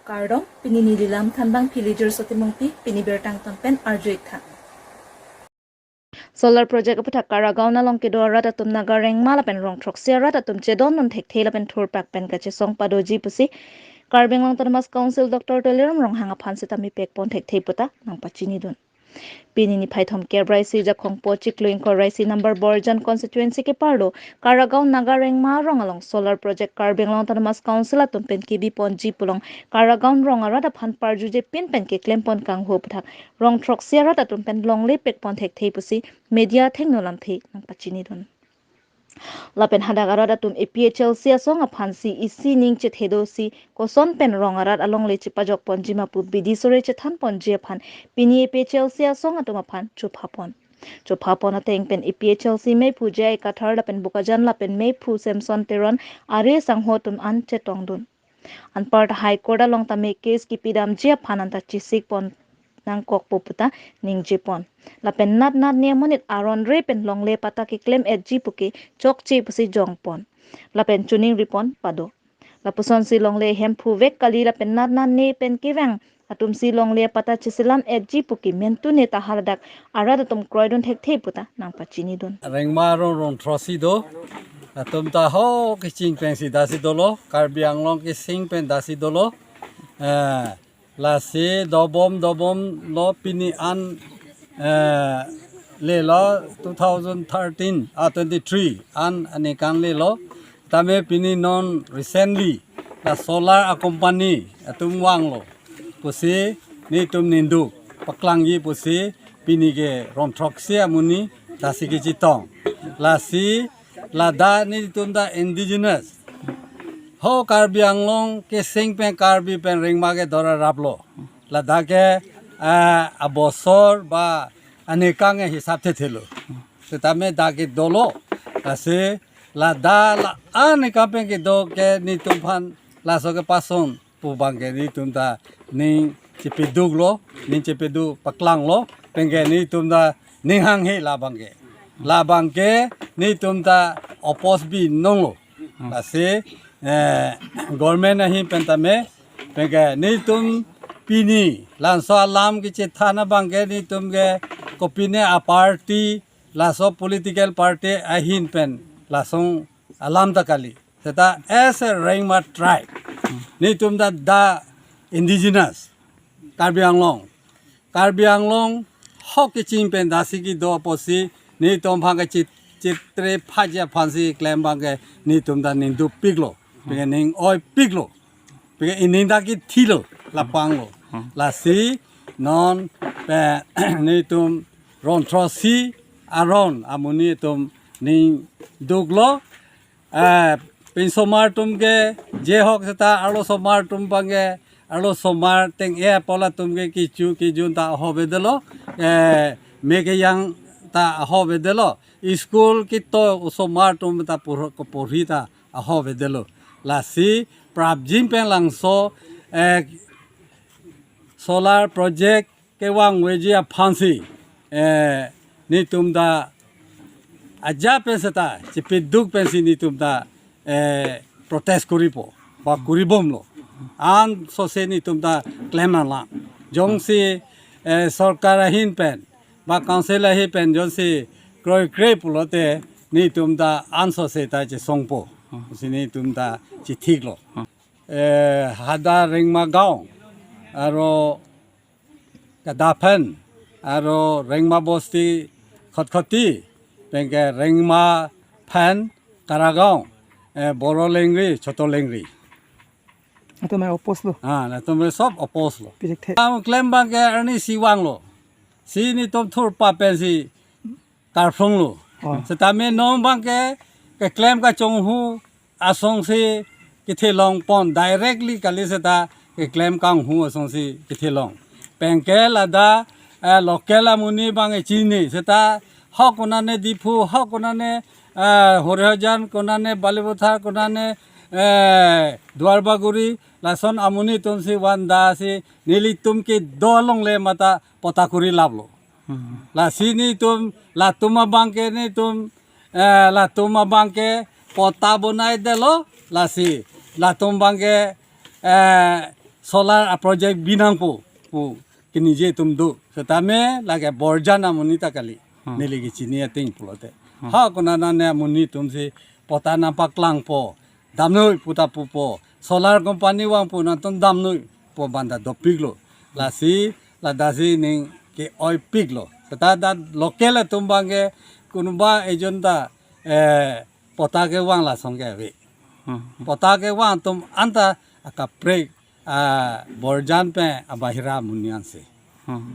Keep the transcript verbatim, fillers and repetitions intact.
Kardom, pini neli lam thanbang Philiger Sotimungpi, pini birta angton pen arju-ik tha. Solar project aputhak Karagaon along kedo arat atum Naga Rengma lapen rong throksi arat atum chedondun thekthe lapen thurpak pen kachesong padoji pusi Karbi Anglong Autonomous Council Doctor Tuliram Ronghang aphan sitame pekpon thekthe puta nangpachinidun. Pini niphai thomkep ra isi Jakhong po chiklo ingkoi ra isi number Borjan constituency keparlo Karagaon Naga Rengma arong along solar project Karbi Anglong Autonomous Council atum pen kebiponji pulong Karagaon rong arat aphan parjuje pin pen keklempon kanghu aputhak rong throksi arat atum pen longle pekpon thekthe pusi media athengno lamthe nangpachinidun. Lapen hadak arat atum A P H L C asong aphansi isi ning chethedosi koson pen rong arat alongle chepajokponji ma pu bidi sore chethanponji aphan pini A P H L C asong atum aphan chophapon. Chophapon ateng pen A P H L C meiphu J I Kathar lapen Bokajan lapen meiphu Samson Teron are sangho atum an chetongdun. Anparta High Court along tame case kipidamji aphan anta chesikpon nangkokpo puta ningjepon. Lapen natnat ne amonit aron re pen longle patta keklem-etji puke chokche pusi jongpon. Lapen chuning ripon pado. Lapusonsi longle hemphu vek kali lapen natnat ne pen kevang atumsi longle patta cheselam-etji puke mentune ta haladak arat atum kroidun thekthe puta nangpachinidun. Rengma arong rong throksi do. Atum ta ho keching pensi dasi dolo. Karbi Anglong kesing pen dasi dolo. Eh, lasi dobom dobom lo pini an, eh, lelo two thousand thirteen, ah, twenty-three an aningkan lelo. Tame pini non recently la solar a company atum vanglo pusi nelitum ningduk paklangji pusi pini ke rong throksi amonit dasi kechetong. Lasi ladak nelitum ta indigenous ho Karbi Anglong kesing pen Karbi pen Rengma ke dora raplo. Ladak ke, ah, abosor ba aningkan ke hisap thethelo. Setame dak ke dolo. Lasi ladak la aningkan pen kedo ke nelitum aphan laso kepasong pu abangke nelitum ta ning chepeduklo, ning chepeduk paklanglo, penke nelitum ta ning hanghe la abangke. La abangke nelitum ta oppose binonglo. Lasi, eh, government ahin pen tame, penke nelitum pini labangso alam kechethan abangke nelitum ke kopine a party, laso political party ahin pen lason alam ta kali. Seta as a Rengma tribe, nelitum ta the indigenous Karbi Anglong. Karbi Anglong ho keching pen dasi kedo apotsi nelitum aphan ke chit-, chitre phaji aphansi klem abangke nelitum ta ningdukpiklo. Penke ning-oipiklo. Penke ining ta kethilo, lapanglo. Lasi non pen nelitum rong throksi arong amonit atum ningduklo. Eh, pinsomar atum ke jehok seta arlosomar atum abangke, arlosomar teng-e apot latum ke kecho kejun ta ahovedetlo, eh, me keyang ta ahovedetlo, school keto osomar atum ta porho-, porhi ta ahovedetlo. Lasi prapjin pen labangso, eh, solar project kevangveji aphansi, eh, nelitum ta ajat pen seta chepeduk pensi nelitum ta, eh, protest koripo ba koribomlo. Ansose nelitum ta klem nanglang. Jongsi, eh, sorkar ahin pen ba council ahin pen jongsi kroikre pulote nelitum ta ansose ta chesongpo. Si nelitum ta chethiklo. Eh, hadak Rengma gaon aro kedaphen aro Rengma bosti Khatkhati, penke Rengma phan Karagaon, eh, Boro Lengri, Choto Lengri. Atum mai oppose lo. Ah, latum mai sob oppose lo. Pijak the. Ang klem abangke arnisi vanglo. Si nelitum thurpak pensi karphlonglo. Oh. Setame non abangke keklem kachonghu asongsi kethelongpon, directly kali seta keklem kanghu asongsi kethelong. Penke ladak, eh, local amonit abang echini seta ho konane Diphu, ho konane, eh, Horihajan, konane Balipathar, konane, eh, Duarbagori, lason amonit atumsi vandasi nelitum kedo alongle mata patta kori laplo. Lasi nelitum latum abangke nelitum, eh, latum abangke patta bonaidetlo, lasi latum abangke, eh, solar a project binangpo pu keningje atum do. Setame lake Borjan amonit ta kali. Hmm. Neli kechini ateng pulote. Hmm. Ha konat nane amonit atum si patta nangpaklangpo, damnoi pu ta pupo. Solar company vangpo, nangtum damnoi pu abang ta dopiklo. Lasi ladak si ning ke-oipiklo. Seta dak local atum abangke konoba ejon ta, eh, patta kevang lason ke ave. Hmm. Patta kevang atum anta akaprek, ah, Borjan pen abahira amonit ansi. Hmm.